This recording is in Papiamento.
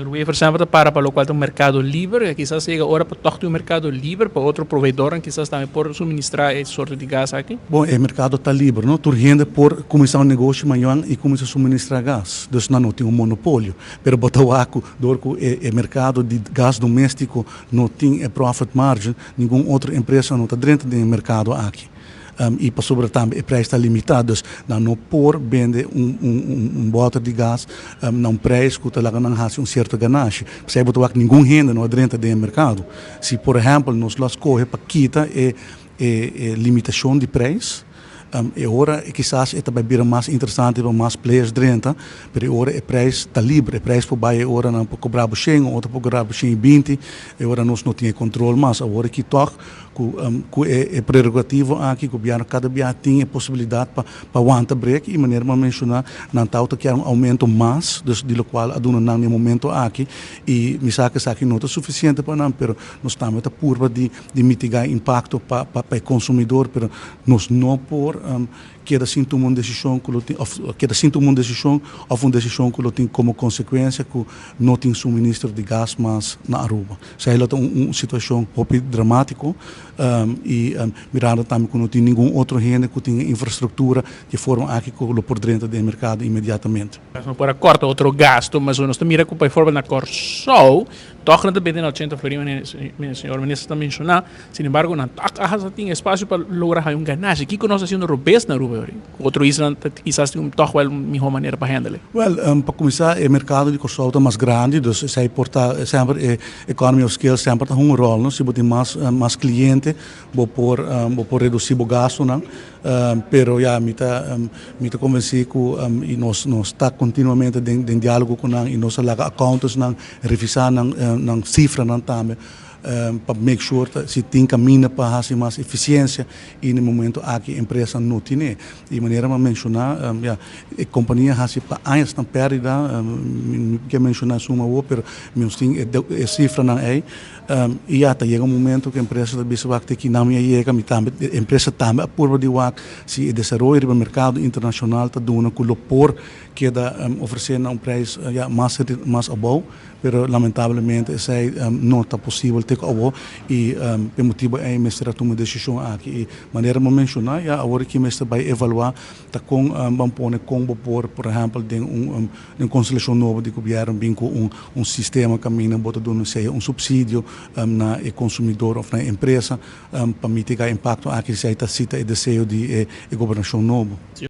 Wever semper para loke ta un merkado liber, i kisas yega ora pa toch un merkado liber pa otro proveedor kisas tambe por suministrá e sorto di gas aki. Bon, e merkado ta liber, no? Tur hende por kuminsá un negoshi mañan i kuminsá suministrá gas. Dus no tin un monopolio. Pero bo ta wak ku dor ku e merkado di gas doméstiko no tin e profit margin, ningun otro empresa no ta drenta den e merkado aki. I pasobra tambe e prijs ta limitá, dus nan no por bende un bòter di gas na un prijs ku ta laga nan hasi un sierto ganashi. P'esei bo ta wak ningun hende no a drenta den e merkado. Si por ehèmpel nos lo a skohe pa kita e limitashon di prijs, e ora kisas e ta bai bira mas interesante pa mas players drenta, pero e ora e prijs ta liber, e prijs por bai, e ora nan por kobra bo 100, otro por kobra bo 120, e ora nos no tin e kontrol mas. Awor aki tòg ku e prerogativo aki, gobièrnu kada biaha tin e posibilidat pa wanta brek i, manera mi a menshoná, nan tabata kier un oumento mas, dus di lokual a duna nan e momento aki i mi sa ku esaki no ta sufisiente pa nan, pero nos tambe ta purba di mitigá impakto pa e konsumidor, pero nos no por keda sin tuma un desishon ku tin, òf keda sin tuma un desishon òf un desishon ku tin komo konsekuensia ku no tin suministro di gas mas na Aruba. Esei ta un situashon hopi dramátiko i mirando tambe ku no tin ningun otro hende ku tin infrastruktura di forma aki ku lo por drenta den merkado inmediatamente. No por kòrta otro gasto, mas nos mira ku bijvoorbeeld na Kòrsou, toch nan ta bende na 80 florin, señor minister ta menshoná. Sin embargo, nan tin espasio pa logra un ganashi. Kiko nos ta hasiendo robes na Aruba? Otro isla kisas tin toch wel un mihó manera pa handle. Well, pa kuminsá, e merkado di Kòrsou ta mas grandi, dus esei por ta semper e economy of scale semper ta un ròl, no? Si bo tin mas kliente, bo por redusí bo gastonan. Pero ja, mi ta konvensí ku i nos ta kontinuamente den diálogo ku nan i nos a laga accountants nan revisá nan sifranan tambe pa make sure si tin kaminda pa hasi mas efisiensia, i na momento aki empresa no tin. I manera mi a menshoná, ja, e kompania a hasi pa aña nan pèrdida, mi ke menshoná suma, pero mi tin e sifranan ei. I ya ta yega un momento ku e empresa ta bisa: "Wak, te aki nan mi a yega." Mi tambe, empresa tambe a purba di wak si e desaroyo riba merkado internashonal ta duna ku lo por keda ofresé na un prijs, ja, mas abou, pero lamentablemente esei no ta posibel te ku awor i e motibu ei mester a tuma desishon aki. I manera mi a menshoná, ja, awor aki mester bai evaluá ta kon ban pone kon bo por, por ehèmpel, den un konstelashon nobo di gobièrnu bin ku un sistema kaminda bo ta duna sea un supsidio na e konsumidó òf na e empresa pa mitigá e impakto aki, si ta e deseo di e gobernashon nobo.